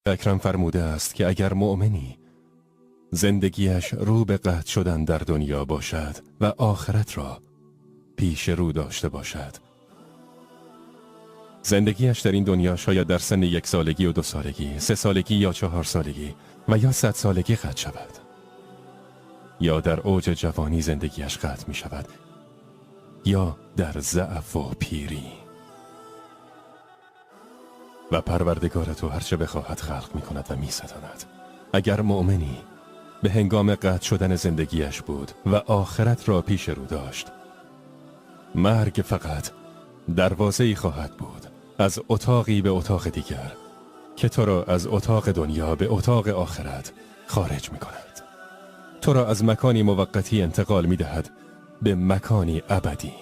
اکرم فرموده است که اگر مؤمنی زندگیش رو به قطع شدن در دنیا باشد و آخرت را پیش رو داشته باشد، زندگیش در این دنیا شاید در سن 1 سالگی و 2 سالگی، 3 سالگی یا 4 سالگی و یا 100 سالگی قطع شود، یا در اوج جوانی زندگیش قطع می شود، یا در ضعف و پیری. و پروردگار تو هرچه بخواهد خلق می کند و می ستاند. اگر مؤمنی به هنگام قطع شدن زندگیش بود و آخرت را پیش رو داشت، مرگ فقط دروازه‌ای خواهد بود از اتاقی به اتاق دیگر که تو را از اتاق دنیا به اتاق آخرت خارج می کند. تو را از مکانی موقتی انتقال می دهد به مکانی ابدی.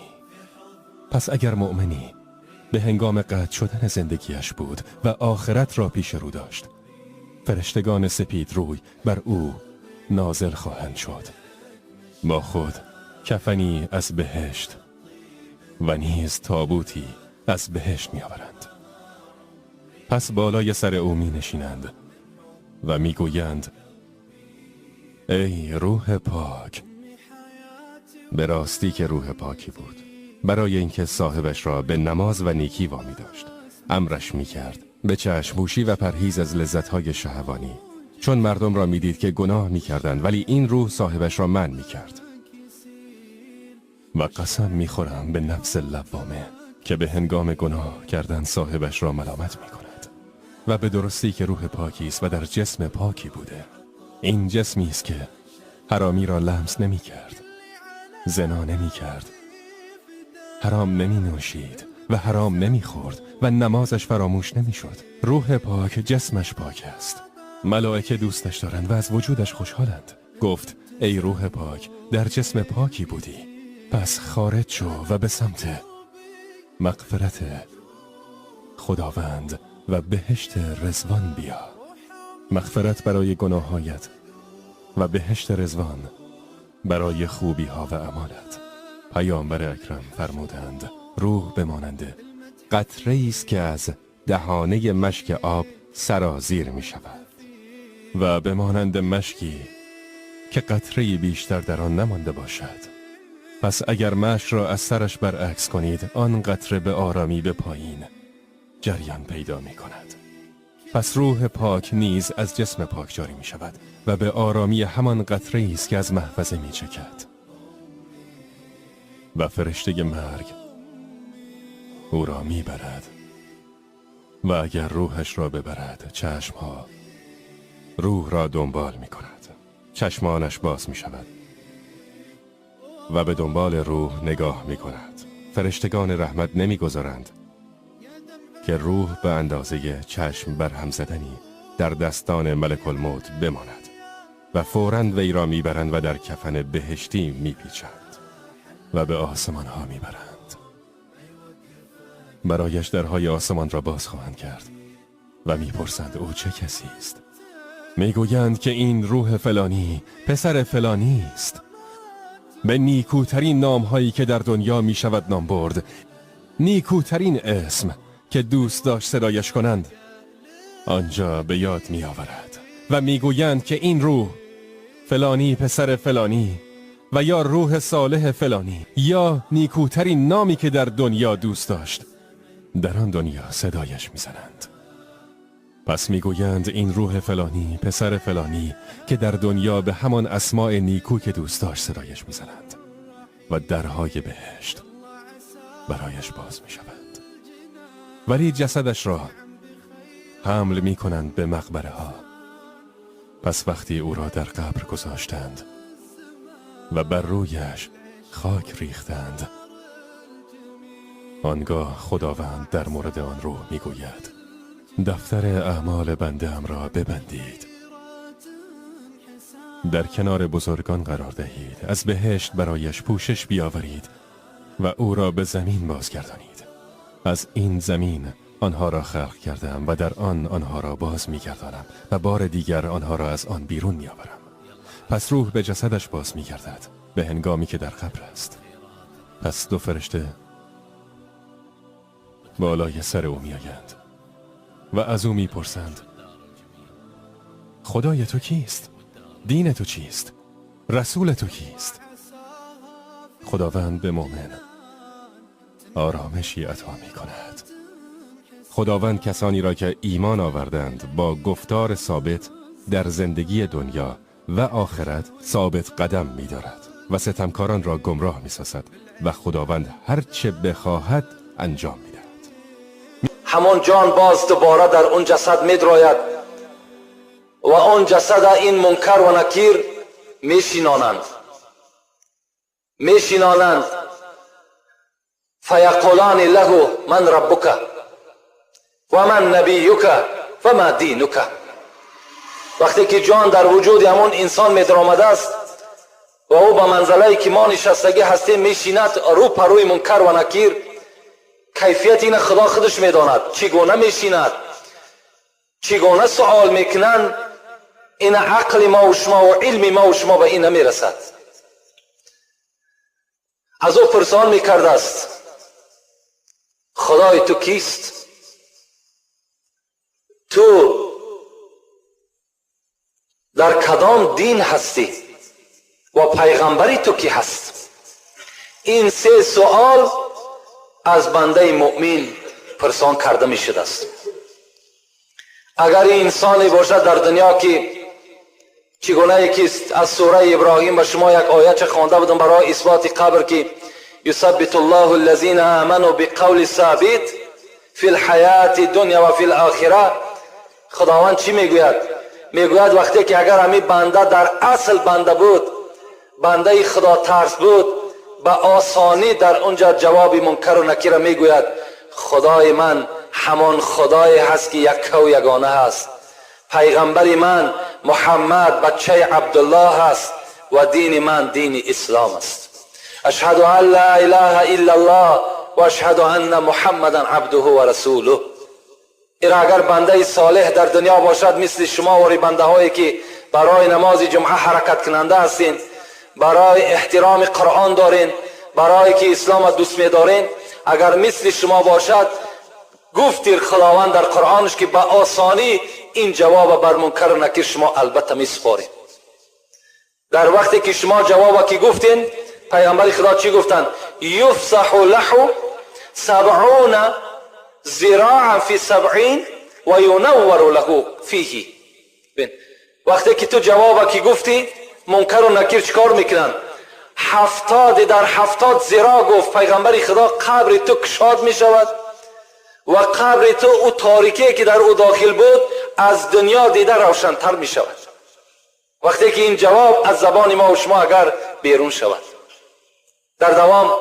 پس اگر مؤمنی به هنگام قطع شدن زندگیش بود و آخرت را پیش رو داشت، فرشتگان سپید روی بر او نازل خواهند شد، با خود کفنی از بهشت و نیز تابوتی از بهشت می آورند. پس بالای سر او می نشینند و می گویند ای روح پاک. به راستی که روح پاکی بود، برای اینکه صاحبش را به نماز و نیکی وامی داشت. امرش می کرد به چشم‌پوشی و پرهیز از لذت‌های شهوانی، چون مردم را می دید که گناه می کردند، ولی این روح صاحبش را منع می کرد. و قسم می خورم به نفس لوامه که به هنگام گناه کردن صاحبش را ملامت می کند، و به درستی که روح پاکی است و در جسم پاکی بوده. این جسمی است که حرامی را لمس نمی کرد، زنا نمی کرد، حرام نمی نوشید و حرام نمی خورد و نمازش فراموش نمی شد. روح پاک جسمش پاک است. ملائکه دوستش دارند و از وجودش خوشحالند. گفت ای روح پاک، در جسم پاکی بودی، پس خارج شو و به سمت مغفرت خداوند و بهشت رضوان بیا. مغفرت برای گناهایت و بهشت رضوان برای خوبی ها و اعمالت. پیامبر اکرم فرمودند روح به مانند قطره‌ای است که از دهانه مشک آب سرازیر می شود، و به مانند مشکی که قطره‌ای بیشتر در آن نمانده باشد. پس اگر مشک را از سرش برعکس کنید، آن قطره به آرامی به پایین جریان پیدا می کند. پس روح پاک نیز از جسم پاک جاری می شود و به آرامی همان قطره‌ای است که از محفظه می چکد. و فرشته مرگ او را می برد، و اگر روحش را ببرد، چشمها روح را دنبال می کند. چشمانش باز می شود و به دنبال روح نگاه می کند. فرشتگان رحمت نمی گذارند که روح به اندازه چشم برهم زدنی در دستان ملک الموت بماند و فوراً وی را میبرند و در کفن بهشتی میپیچند و به آسمان ها میبرند. برایش درهای آسمان را باز خواهند کرد و میپرسند او چه کسی است. میگویند که این روح فلانی پسر فلانی است. به نیکوترین نامهایی که در دنیا میشود نام برد، نیکوترین اسم که دوست داشت صدایش کنند آنجا به یاد می آورد و میگویند که این روح فلانی پسر فلانی و یا روح صالح فلانی یا نیکوترین نامی که در دنیا دوست داشت در آن دنیا صدایش میزنند. پس میگویند این روح فلانی پسر فلانی که در دنیا به همان اسماء نیکو که دوست داشت صدایش میزنند و درهای بهشت برایش باز میشوند، ولی جسدش را حمل میکنند به مقبره ها. پس وقتی او را در قبر گذاشتند و بر رویش خاک ریختند، آنگاه خداوند در مورد آن روح میگوید دفتر اعمال بنده ام را ببندید، در کنار بزرگان قرار دهید، از بهشت برایش پوشش بیاورید و او را به زمین بازگردانید. از این زمین آنها را خلق کردم و در آن آنها را باز می‌گردانم و بار دیگر آنها را از آن بیرون می‌آورم. پس روح به جسدش باز می‌گردد به هنگامی که در قبر است. پس دو فرشته بالای سر او می‌آیند و از او می‌پرسند خدای تو کیست؟ دین تو چیست؟ رسول تو کیست؟ خداوند به مؤمن آرامشی عطا می کند. خداوند کسانی را که ایمان آوردند با گفتار ثابت در زندگی دنیا و آخرت ثابت قدم می دارد و ستمکاران را گمراه می سازد و خداوند هر چه بخواهد انجام می دهد. همان جان باز دوباره در اون جسد میدراید و آن جسد این منکر و نکیر میشینانند. فیقولان له من ربک و من نبیک و ما دینک. وقتی که جان در وجود همون انسان میدرآمده است و او به منزله که ما نشستگی هستیم میشیند رو پروی منکر و نکیر، کیفیت این خدا خودش میداند چگونه میشیند، چگونه سوال میکنند، این عقل ما و شما و علم ما و شما به این نمیرسد. از او پرسان میکرده است خدای تو کیست؟ تو در کدام دین هستی و پیغمبری تو کی هست؟ این سه سوال از بنده مؤمن پرسان کرده می شده است. اگر انسانی باشد در دنیا که چگونه یکی از سوره ابراهیم به شما یک آیه خوانده بودم برای اثبات قبر که یثبت الله الذین آمنوا بقول ثابت فی الحیات دنیا و فی الاخره. خداوند چی میگوید؟ میگوید وقتی که اگر همی بنده در اصل بنده بود، بنده خدا ترس بود، به آسانی در اونجا جواب منکر و نکیر میگوید خدای من همان خدای هست که یک و یگانه هست، پیغمبر من محمد بچه عبدالله هست و دین من دین اسلام است. اشهد ان لا اله الا الله و اشهد ان محمدا عبده و رسوله. ایرا اگر بنده صالح در دنیا باشد مثل شما و بنده هایی که برای نماز جمعه حرکت کننده هستین، برای احترام قرآن دارین، برای که اسلام دوست می‌دارین، اگر مثل شما باشد، گفتیر خداوند در قرآنش که به آسانی این جواب بر منکر و نکیر شما البته میسپارین. در وقتی که شما جواب که گفتین، پیامبر خدا چی گفتن؟ یفسح له 70 ذراعا فی 70 و ینور له فیه. وقتی که تو جواب که گفتی، منکر و نکیر چیکار میکنن؟ 70 در 70 ذراع گفت پیغمبر خدا قبر تو کشاد میشود و قبر تو او تاریکی که در او داخل بود از دنیا دیده روشنتر می شود. وقتی که این جواب از زبان ما و شما اگر بیرون شود. در دوام